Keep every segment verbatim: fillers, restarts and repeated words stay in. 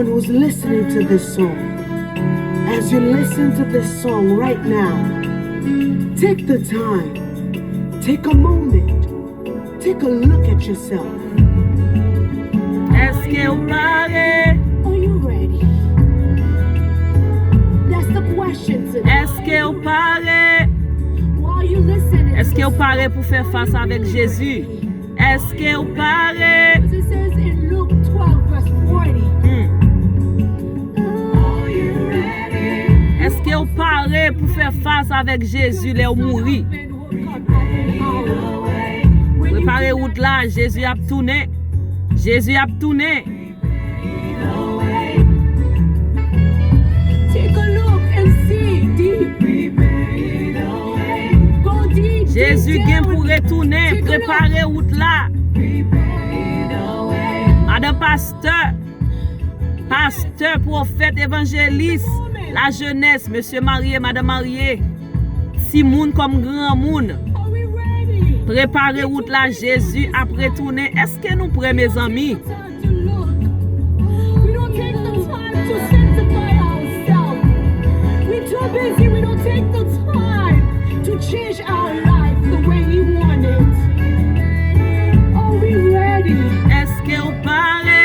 Who's listening to this song, as you listen to this song right now, take the time, take a moment, take a look at yourself. Èske w pare? Are you ready? That's the question today. Èske w pare? Why are you listening to this song? Èske w pare pou fè fas avèk Jezi? Èske w pare? Because it says in Luke twelve, verse forty. Hmm. Èske w pare pou fè fas avèk Jezi lè w mouri? Prepare wout la, Jezi ap tounen. Jezi ap tounen. Take a look and see deep. Go deep, deep down. Jezi gen pou retounen. Take a look. Prepare wout la. Madan pastè, pastè, pwofèt, evanjelis, lajenès, mesye marye, madan marye, timoun kòm granmoun. Are we ready? Prepare wout la, Jezi ap retounen. Èske nou prè, mezanmi? Time to look. We don't take the time to sanctify ourselves. We too busy. We don't take the time to change our life the way He want it. Are we ready? Èske w pare?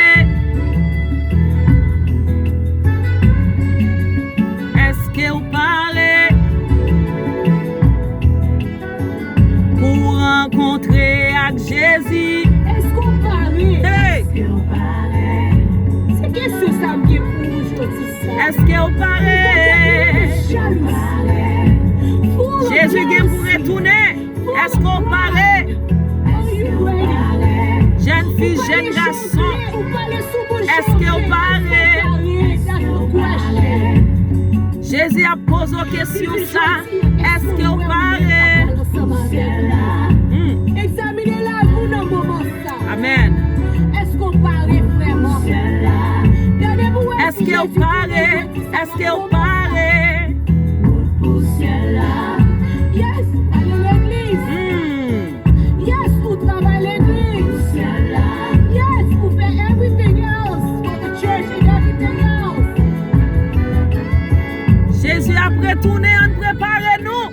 Èske w pare? Pou w rankontre ak Jezi. Èske w pare? Hey! Se kesyon sa m gen pou ou jodi sa. Èske w pare? Jezi gen pou retounen. Èske w pare? Are you ready? Jèn fi, jèn gason, èske w pare? That's the question. Jezi ap poze w kesyon sa, èske w pare? Hmm. Egzamine lavi w nan moman sa. Amèn. Èske w pare vrèman? Gade pou wè si Jezi tounen jodi sa nan moman sa. Èske w pare? Èske w pare? Yes, ale legliz. Hmm. Yes, ou travay legliz. Yes, ou fè everything else for the church and everything else. Jezi ap retounen, ann prepare nou.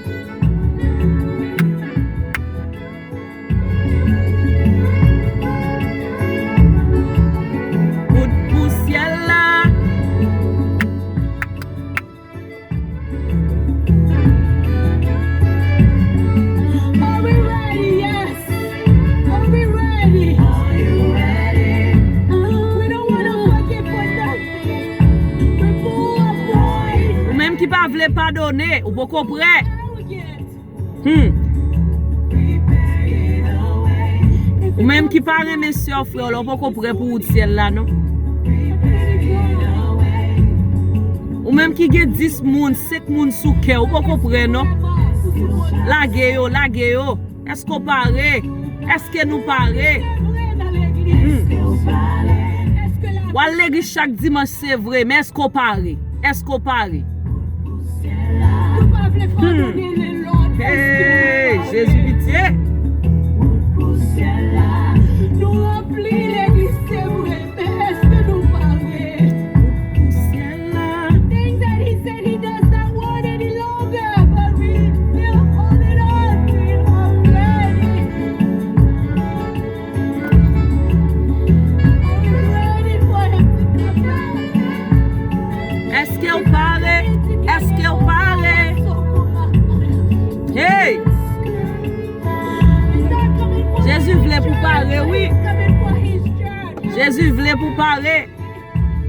Kout pou syèl la. Are we ready? Yes. Are we ready? We don't wanna forget for nothing. We full of pride. Ou menm ki pa vle padone, ou poko prè. Arrogant. Hmm. Ou menm ki pa renmen sè w, frè w la, ou poko prè pou wout syèl la, non. Ou menm ki gen dis moun, senk moun sou kè w, ou poko prè, non. Lage yo, lage yo. Èske w pare? Èske nou pare? Hmm. W al legliz chak dimanch, se vre, men èske w pare? Èske w pare? Hmm. Hey, Jezi, pitye. Nou ranpli legliz, se vre, men èske nou pare? Things that he said he does not want any longer, but we still holding on. We are ready. Èske w pare? Èske w pare? Hey! Jezi vle pou pare, wi. Jezi vle pou pare.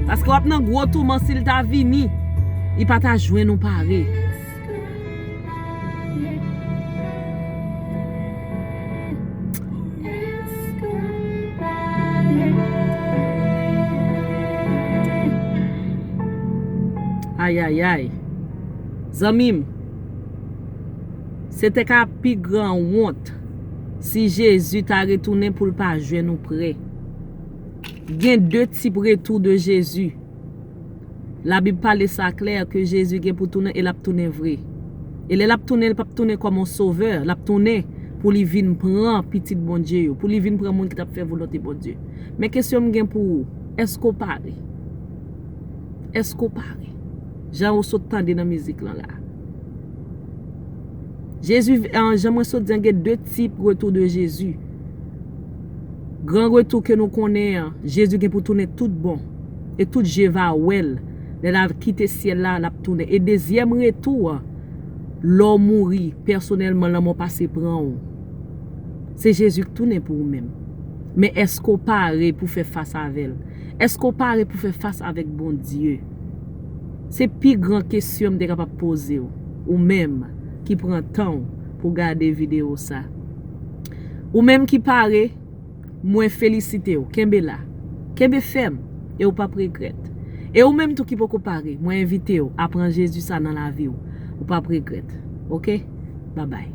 Paske w ap nan gwo touman, si l ta vini, li pa ta jwenn ou pare. Ayayay. Zanmi m, se te ka pi gran wont si Jezi ta retounen pou l pa jwenn ou prè. Gen de tip retou de Jezi. Labib pale sa klè ke Jezi gen pou tounen e l ap tounen vre. E lè l ap tounen, li p ap tounen kòm yon sovè, l ap tounen pou li vin pran pitit Bondye yo, pou li vin pran moun ki t ap fè volonte Bondye. Men kesyon m gen pou ou, èske w pare? Èske w pare? Jan ou sot tande nan mizik lan la. Jezi, an, jan mwen sot di an, gen de tip retou de Jezi. Gran retou ke nou konnen an, Jezi gen pou tounen tout bon. E tout je va wè l. Lè l a kite syèl la, l ap tounen. E dezyèm retou an, lè w mouri, pèsonèlman, lanmò pase pran w. Se Jezi k tounen pou ou menm. Men èske w pare pou fè fas avè l? Èske w pare pou fè fas avèk Bondye? Se pi gran kesyon m te kapab poze w, ou menm ki pran tan w pou gade videyo sa. Ou menm ki pare, mwen felisite w. Kenbe la. Kenbe fèm e w p ap regrèt. E ou menm tou ki poko pare, mwen envite w a pran Jezi sa nan lavi w. Ou p ap regrèt. Oke? Babay.